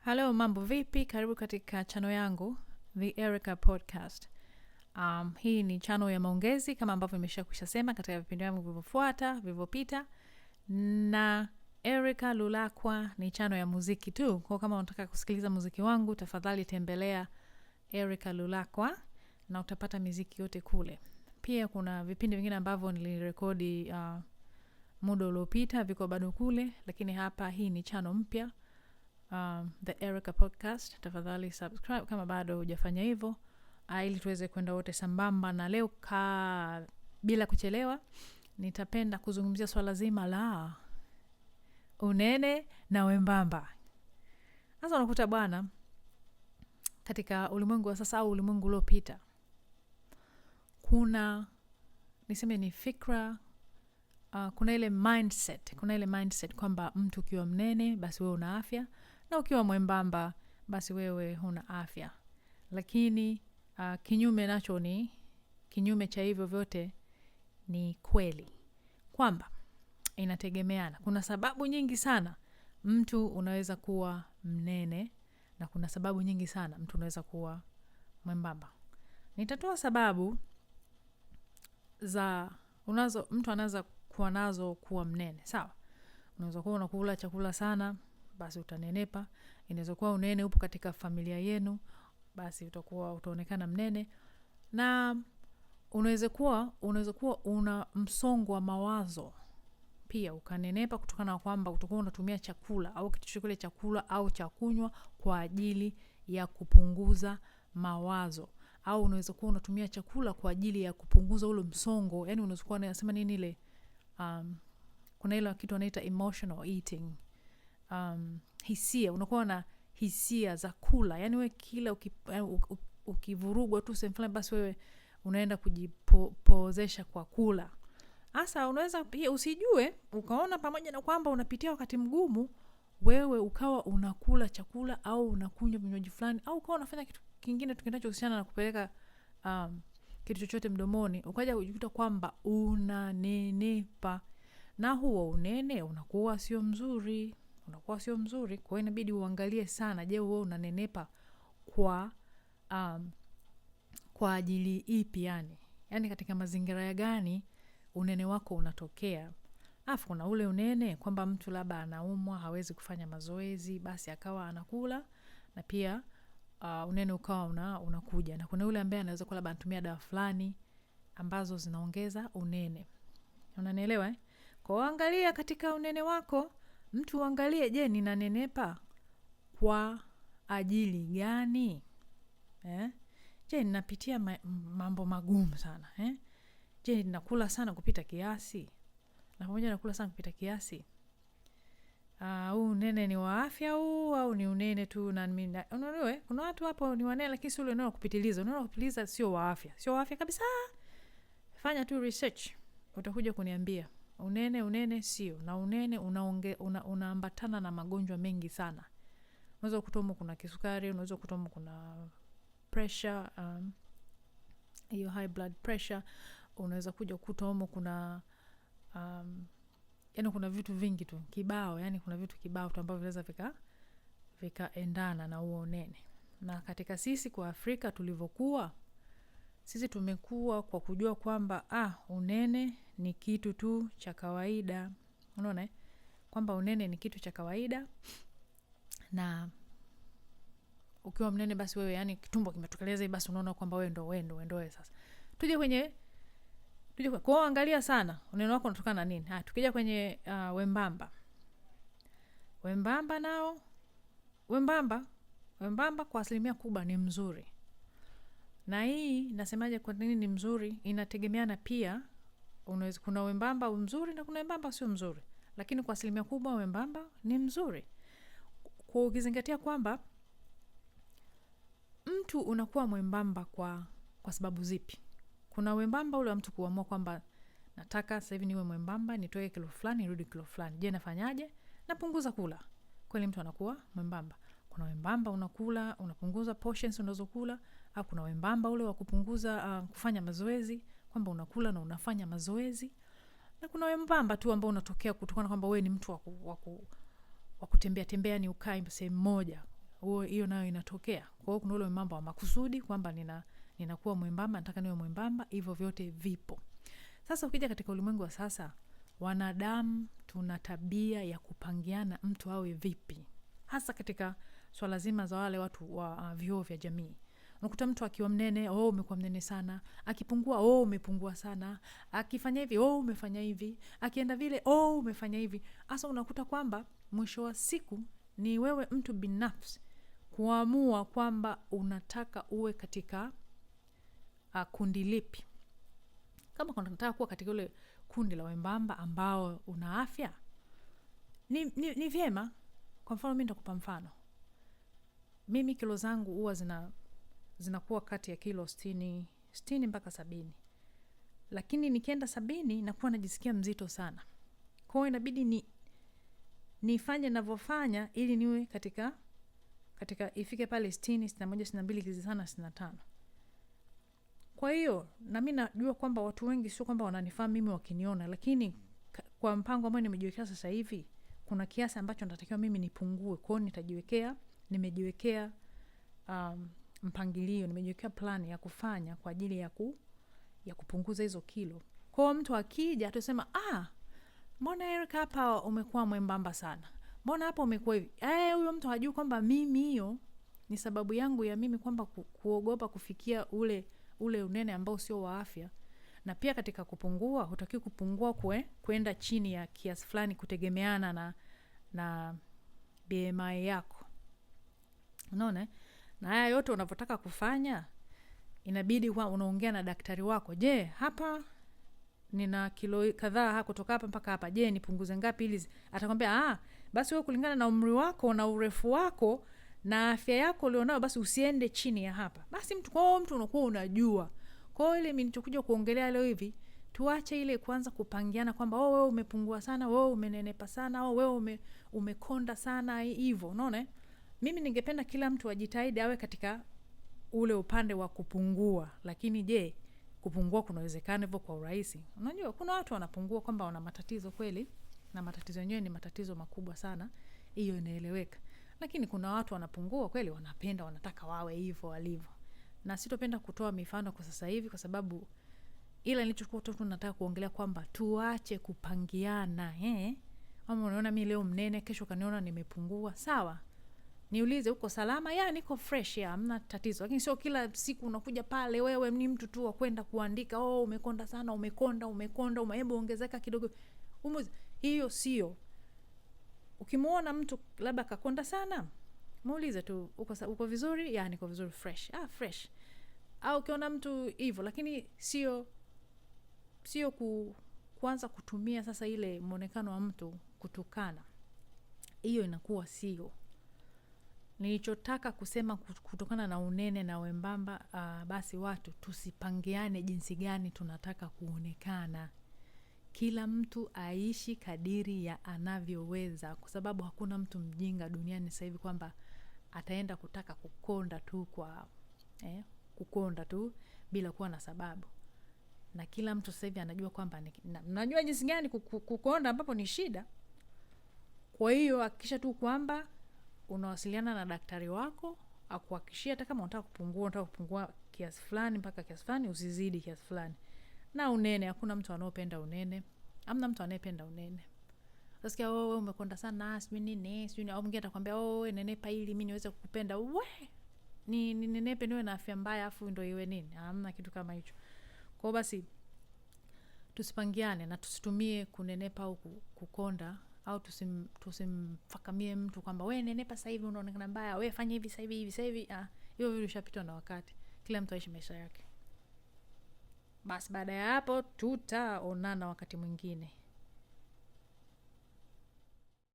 Halo, mambo vipi? Karibu katika chano yangu The Erica Podcast. Hii ni chano ya maongezi kama ambavyo nimeshakwisha sema katika vipindi vyangu vilivyofuata, vilivyopita. Na Erica Lulakwa ni chano ya muziki tu. Kwa kama unataka kusikiliza muziki wangu, tafadhali tembelea Erica Lulakwa na utapata muziki yote kule. Pia kuna vipindi vingine ambavyo nilirekodi muda uliopita, viko bado kule, lakini hapa hii ni chano mpya. The Erica Podcast. Tafadhali subscribe kama bado hujafanya hivyo, ili tuweze kwenda wote sambamba. Na leo bila kuchelewa nitapenda kuzungumzia swala zima la unene na wembamba. Sasa unakuta bwana, katika ulimwengu wa sasa au ulimwengu uliopita, kuna niseme ni fikra, kuna ile mindset, kuna ile mindset kwamba mtu ukiwa mnene basi wewe una afya, na ukiwa mwembamba basi wewe huna afya. Lakini kinyume nacho ni kinyume cha hivyo vyote ni kweli kwamba inategemeana. Kuna sababu nyingi sana mtu unaweza kuwa mnene na kuna sababu nyingi sana mtu unaweza kuwa mwembamba. Nitatoa sababu za unazo mtu anaweza kuwa nazo kuwa mnene. Sawa? Unaweza kuwa unakula chakula sana, basi utanenepa. Inaweza kuwa unene upo katika familia yenu, basi utaonekana mnene. Na unaweza kuwa una msongo wa mawazo pia ukanenepa, kutokana na kwamba utakuwa unatumia chakula au kitu chochote chakula au cha kunywa kwa ajili ya kupunguza mawazo, au unaweza kuwa unatumia chakula kwa ajili ya kupunguza ule msongo. Yani unaweza kuwa unasema nini ile, kuna ile kitu wanaita emotional eating. Hisia, unakuwa na hisia za kula. Yani wewe kila ukivurugwa tu sehemu fulani, basi wewe unaenda kujipozesha kwa kula. Hasa unaweza pia usijue, ukaona pamoja na kwamba unapitia wakati mgumu, wewe ukawa unakula chakula au unakunywa vinywaji fulani, au ukawa unafanya kitu kingine kinachohusiana na kupeleka kitu chochote mdomoni, ukaja kujikuta kwamba unanenepa. Na huo unene unakuwa sio mzuri, unakuwa sio mzuri. Kwa hiyo inabidi uangalie sana, je, wewe unanenepa kwa ajili ipi yani? Yani katika mazingira ya gani unene wako unatokea? Alafu kuna ule unene kwamba mtu labda anaumwa, hawezi kufanya mazoezi, basi akawa anakula na pia unene ukawa unakuja. Na kuna ule ambaye anaweza kuwa labda anatumia dawa fulani ambazo zinaongeza unene. Unanielewa? Kwa hiyo angalia katika unene wako, mtu angalie, je, ninanenepa kwa ajili gani? Je, ninapitia mambo magumu sana? Je, ninakula sana kupita kiasi? Na pamoja na kula sana kupita kiasi, huu unene ni wa afya huu au ni unene tu? Na mimi unaelewa, kuna watu hapo ni wanene lakini sio ule unene wa kupitiliza. Unene wa kupitiliza sio wa afya, sio wa afya kabisa. Fanya tu research, utakuja kuniambia. Unene sio, na unene unaambatana na magonjwa mengi sana. Unaweza kukuta humo kuna kisukari, unaweza kukuta humo kuna pressure, hiyo high blood pressure. Unaweza kuja kukuta humo kuna, yani kuna vitu vingi tu kibao, yani kuna vitu kibao tu ambavyo vinaweza vikaendana na huo unene. Na katika sisi kwa Afrika tulivyokuwa, sisi tumekuwa kwa kujua kwamba unene ni kitu tu cha kawaida. Unaona? Kwamba unene ni kitu cha kawaida, na ukiwa mnene basi wewe, yani kitumbo kimetokeleza, basi unaona kwamba wewe ndo, wewe ndo, wewe ndo wewe. Sasa tuje kwenye, tuje kwa, kwa angalia sana unene wako unatokana na nini. Tukija kwenye wembamba. Wembamba nao, wembamba kwa asilimia kubwa ni mzuri. Na hii nasemaje kwa nini ni mzuri? Inategemeana pia, kuna wembamba mzuri na kuna wembamba sio mzuri. Lakini kwa asilimia kubwa wembamba ni mzuri. Kwa ukizingatia kwamba mtu unakuwa mwembamba kwa sababu zipi? Kuna wembamba ule wa mtu kuamua kwamba nataka sasa hivi niwe mwembamba, nitoe kilo fulani, nirudi kilo fulani. Je, nafanyaje? Napunguza kula. Kweli mtu anakuwa mwembamba. Kuna wembamba unakula, unapunguza portions unazokula, au kuna wembamba ule wa kupunguza kufanya mazoezi, kwamba unakula na unafanya mazoezi. Na kuna wembamba tu ambao unatokea kutokana kwamba wewe ni mtu wa kutembea tembea, ni ukae sehemu moja. Hiyo nayo inatokea. Kwa hiyo kuna ule wembamba wa makusudi kwamba ninakuwa mwembamba, nataka niwe mwembamba, hivyo vyote vipo. Sasa ukija katika ulimwengu wa sasa, wanadamu tuna tabia ya kupangiana mtu awe vipi, hasa katika swala zima za wale watu wa vyuo vya jamii. Unakuta mtu akiwa mnene, oh, umekuwa mnene sana, akipungua, oh, umepungua sana, akifanya hivi, oh, umefanya hivi, akienda vile, oh, umefanya hivi. Hasa unakuta kwamba mwisho wa siku ni wewe mtu binafsi kuamua kwamba unataka uwe katika kundi lipi. Kama unataka kuwa katika ule kundi la wembamba ambao una afya, ni vyema. Kwa mfano, mimi nitakupa mfano. Mimi kilo zangu huwa zinakuwa kati ya kilo 60 mpaka 70. Lakini nikienda 70 nakuwa najisikia mzito sana. Kwa hiyo inabidi nifanye ninavyofanya ili niwe katika ifike pale 60, 61, 62, ikizidi sana 65. Kwa hiyo na mimi najua kwamba watu wengi sio kwamba wananifahamu mimi wakiniona, lakini kwa mpango ambao nimejiwekea sasa hivi kuna kiasi ambacho natakiwa mimi nipungue. Kwa hiyo nimejiwekea mpangilio, nimejiwekea plan ya kufanya kwa ajili ya kupunguza hizo kilo. Kwa hiyo mtu akija atasema, mbona Erica hapa umekuwa mwembamba sana, mbona hapa umekuwa hivi. Huyo mtu hajui kwamba mimi hiyo ni sababu yangu ya mimi kwamba kuogopa kufikia ule unene ambao sio wa afya. Na pia katika kupungua, hutakiwi kupungua kwenda chini ya kiasi fulani kutegemeana na BMI yako. Unaona? Na haya yote unavyotaka kufanya, inabidi unaongea na daktari wako. Je, hapa nina kilo kadhaa kutoka hapa mpaka hapa. Je, nipunguze ngapi ili atakwambia, basi wewe kulingana na umri wako na urefu wako na afya yako ulionayo, basi usiende chini ya hapa. Basi mtu kwa mtu unakuwa unajua. Kwa hiyo ile mimi nilichokuja kuongelea leo hivi, tuache ile kuanza kupangiana kwamba oh, wewe umepungua sana, wewe umenenepa sana, oh, wewe umekonda sana hivyo. Unaona? Mimi ningependa kila mtu ajitahidi awe katika ule upande wa kupungua. Lakini je, kupungua kunawezekana hivyo kwa urahisi? Unajua kuna watu wanapungua kwamba wana matatizo kweli, na matatizo yenyewe ni matatizo makubwa sana, hiyo inaeleweka. Lakini kuna watu wanapungua kweli, wanapenda, wanataka wawe hivyo walivyo. Na sitopenda kutoa mifano kwa sasa hivi kwa sababu ila nilichokuwa tu nataka kuongelea kwamba tuache kupangiana, Kama unaona mimi leo mnene, kesho kaniona nimepungua, sawa. Niulize uko salama? Ya, niko fresh, ya, hamna tatizo. Lakini sio kila siku unakuja pale wewe ni mtu tu wa kwenda kuandika, oh, umekonda sana, umekonda, umekonda, hebu ongezeka kidogo. Hiyo sio. Ukimuona mtu labda kakonda sana, muulize tu uko vizuri? Ya, niko vizuri, fresh. Fresh. Au ukiona mtu hivyo, lakini sio kuanza kutumia sasa ile muonekano wa mtu kutukana. Hiyo inakuwa sio. Nilichotaka kusema kutokana na unene na wembamba, basi watu tusipangiane jinsi gani tunataka kuonekana. Kila mtu aishi kadiri ya anavyoweza, kwa sababu hakuna mtu mjinga duniani sasa hivi kwamba ataenda kutaka kukonda tu kukonda tu bila kuwa na sababu. Na kila mtu sasa hivi anajua kwamba najua jinsi gani kukonda ambapo ni shida. Kwa hiyo hakikisha tu kwamba unawasiliana na daktari wako akuhakikishie, hata kama unataka kupungua, unataka kupungua kiasi fulani mpaka kiasi fulani, usizidi kiasi fulani. Na unene, hakuna mtu anayependa unene. Hamna mtu anayependa unene. Utasikia, oh, wewe umekonda sana, sijui nini, sijui nini. Au mwingine atakwambia, oh, wewe nenepa ili mimi niweze kukupenda. We, ni nenepe niwe na afya mbaya afu ndio iwe nini? Hamna kitu kama hicho. Kwa hiyo basi tusipangiane na tusitumie kunenepa au kukonda, au tusimfakamie mtu kwamba we nenepa sasa hivi unaonekana mbaya, we fanya hivi sasa hivi, hivi sasa hivi. Hiyo vitu vishapitwa na wakati. Kila mtu aishi maisha yake. Basi baada ya hapo tutaonana wakati mwingine.